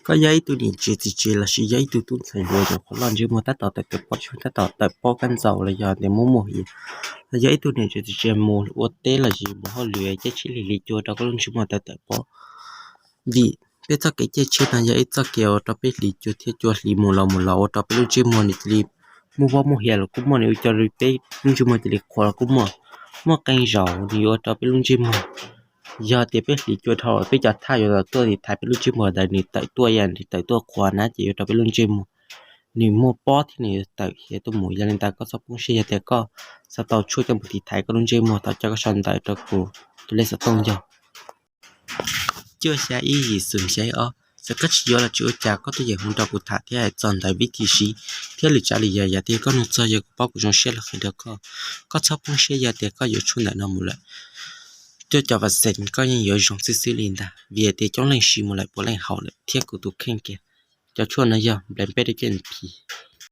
Koj yog ib tug niam tsev txiv tsev lossis yog ib tug tub ntxhais hluas, qhov loj ntsej muag tab tom tawm tawm pob, tsis tab tom tawm pob kab ntxaus los yog tias muaj muaj hiav, los yog ib tug niam tsev txiv tsev mus ua teb lossis mus hauj lwm, caij tsheb hli hli cua rau koj lub ntsej muag tawm tawm pob. Vim peb txoj kev caij tsheb no yog ib txoj kev ua rau peb hli cua thiab cua hli mus los mus los ua rau peb lub ntsej muag nws cia li muaj pob muaj hiav los kuj muaj, nws ua rau peb lub ntsej muag cia li qhuav los kuj muaj, muaj qee zaus nws yuav ua rau peb lub ntsej muag. Yog tias peb hliv cua dhau, peb cov thaj yuav los tuaj tiv thaiv peb lub ntsej muag ntawd, nws tawm tuaj, yog nws tawm tuaj qhuav na ces yuav ua rau peb lub ntsej muag nws muaj pob thiab nws yuav tawm hiav tuaj mus. Yog li ntawd koj txhob poob siab yog tias koj xav tau tshuaj coj mus tiv thaiv koj lub ntsej muag, thov coj koj sau ntawv rau kuv tus lej xov tooj yog cuaj xya ib yim xoom xya ib ob. Txawm koj tsis yuav los tsis ua cas, koj tuaj yeem hu rau kuv tham thiab hais txog ntawv vib thim siv thiab lwm tsav lwm yam, yam tias koj nug txog yog kuv paub kuv zoo siab los qhia rau koj. Koj txhob poob siab yog tias koj yuav tshuaj ntawm no mus lawm, cuaj cov vaccine koj yeej yuav zoo xwb xwb li ntag, vim hais tias coob leej siv mus lawm puav leej haum lawm thiab kuv tus kheej kiag. Cov tshuaj no yog nplev peb rau caj nphi